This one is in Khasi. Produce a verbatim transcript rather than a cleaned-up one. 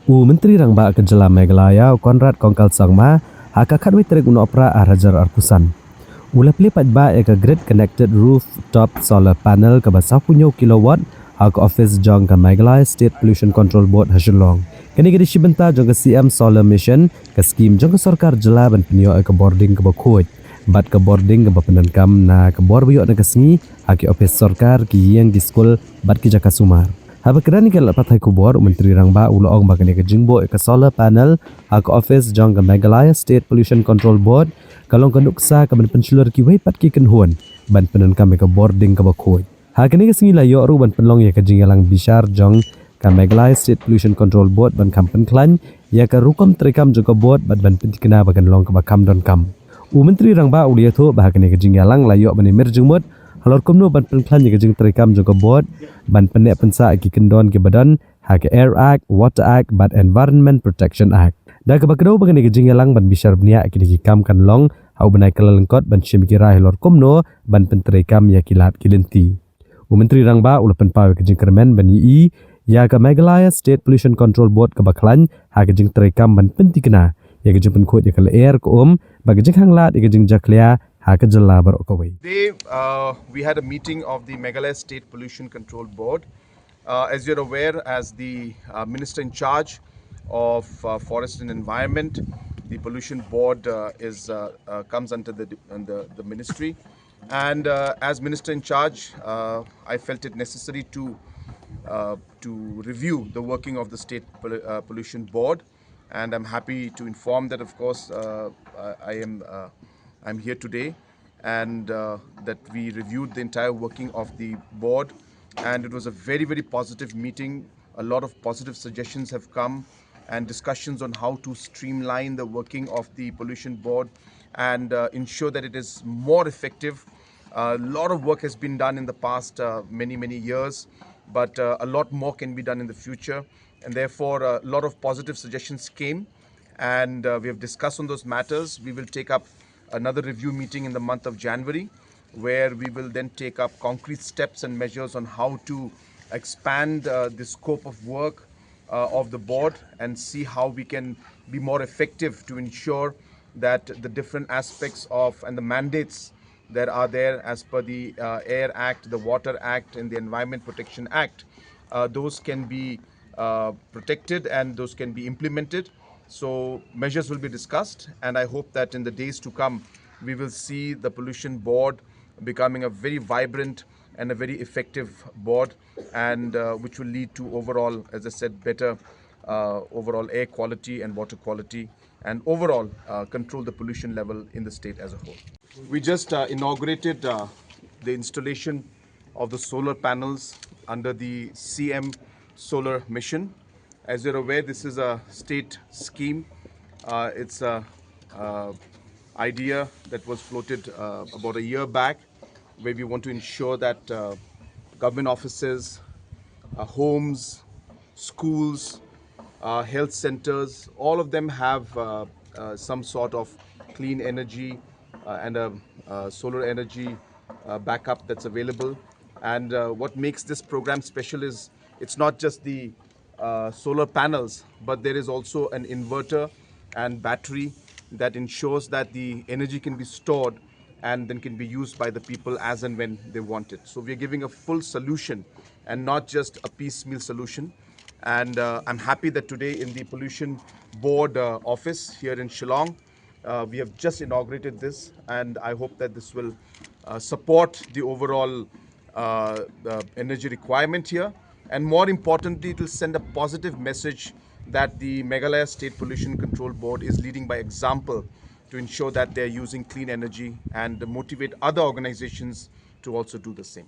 U Myntri Rangbah ka Jylla Meghalaya, u Conrad Kongkal Sangma, ha ka khatwei tarik u Nohprah arhajar arphew san, u la plie paidbah ïa ka Grid Connected Rooftop Solar Panel kaba sawphew hynñiew kilowatt ha ka ophis jong ka Meghalaya State Pollution Control Board ha Shillong. Kane ka dei shi bynta jong ka C M Solar Mission, ka skhim jong ka sorkar jylla ban pynïoh ïa ka bording kaba khuid bad ka bording kaba pyndonkam na ka bor ba ïoh na ka sngi ha ki ophis sorkar, ki ïing, ki skul bad ki jaka sumar. Haba kren ïa ki lad pathai khubor, u Myntri Rangbah u la ong ba kane ka jingbuh ïa ka solar panel ha ka ophis jong ka Meghalaya State Pollution Control Board ka long ka nuksa kaban pynshlur kiwei pat ki kynhun ban pyndonkam ïa ka bording kaba khuid. Ha kane ka sngi la ïoh ruh ban pynlong ïa ka jingïalang bishar jong ka Meghalaya State Pollution Control Board ban kham pynkhlaiñ ïa ka rukom treikam jong ka board bad ban pynthikna ba kan long kaba kham donkam. U Myntri Rangbah u la ïathuh ba ha kane ka jingïalang la ïoh ban ïamir jingmut halor kumno ban pynkhlaiñ ïa ka jingtreikam jong ka board ban pynneh pynsah ïa ki kyndon kiba don ha ka Air Act, Water Act bad Environment Protection Act. Da kaba kdew ba kane ka jingïalang ban bishar bniah ïa kine ki kam kan long ha u bnai Kyllalyngkot ban shim ïa ki rai halor kumno ban pyntreikam ïa ki lad ki lynti. U Myntri Rangbah u la pynpaw ïa ka jingkyrmen ban ïohi ïa ka Meghalaya State Pollution Control Board kaba khlaiñ ha ka jingtreikam ban pynthikna ïa ka jingpynkhuid ïa ka lyer ka um bad ka jinghanglad ïa ka jingjakhlia ha ka jylla baroh kawei. Today, uh, we had a meeting of the Meghalaya State Pollution Control Board. Uh, as you're aware, as the uh, Minister in charge of uh, Forest and Environment, the Pollution Board uh, is uh, uh, comes under the, under the ministry. And uh, as Minister in charge, uh, I felt it necessary to uh, to review the working of the State Pol- uh, Pollution Board, and I'm happy to inform that, of course, uh, I I am uh, I'm here today, and uh, that we reviewed the entire working of the board, and it was a very, very positive meeting. A lot of positive suggestions have come, and discussions on how to streamline the working of the Pollution Board and uh, ensure that it is more effective. A lot of work has been done in the past uh, many, many years, but uh, a lot more can be done in the future. And therefore, a lot of positive suggestions came, and uh, we have discussed on those matters. We will take up another review meeting in the month of January, where we will then take up concrete steps and measures on how to expand uh, the scope of work uh, of the board and see how we can be more effective to ensure that the different aspects of and the mandates that are there as per the uh, Air Act, the Water Act, and the Environment Protection Act, uh, those can be uh, protected and those can be implemented. So measures will be discussed, and I hope that in the days to come, we will see the Pollution Board becoming a very vibrant and a very effective board, and uh, which will lead to overall, as I said, better uh, overall air quality and water quality, and overall uh, control the pollution level in the state as a whole. We just uh, inaugurated uh, the installation of the solar panels under the C M Solar Mission. As you're aware, this is a state scheme. Uh, it's a uh, idea that was floated uh, about a year back, where we want to ensure that uh, government offices, uh, homes, schools, uh, health centers, all of them have uh, uh, some sort of clean energy uh, and a uh, solar energy uh, backup that's available. And uh, what makes this program special is it's not just the uh, solar panels, but there is also an inverter and battery that ensures that the energy can be stored and then can be used by the people as and when they want it. So we are giving a full solution and not just a piecemeal solution. And uh, I'm happy that today in the Pollution Board uh, office here in Shillong, uh, we have just inaugurated this, and I hope that this will uh, support the overall uh, uh, energy requirement here. And more importantly, it will send a positive message that the Meghalaya State Pollution Control Board is leading by example to ensure that they're using clean energy and motivate other organizations to also do the same.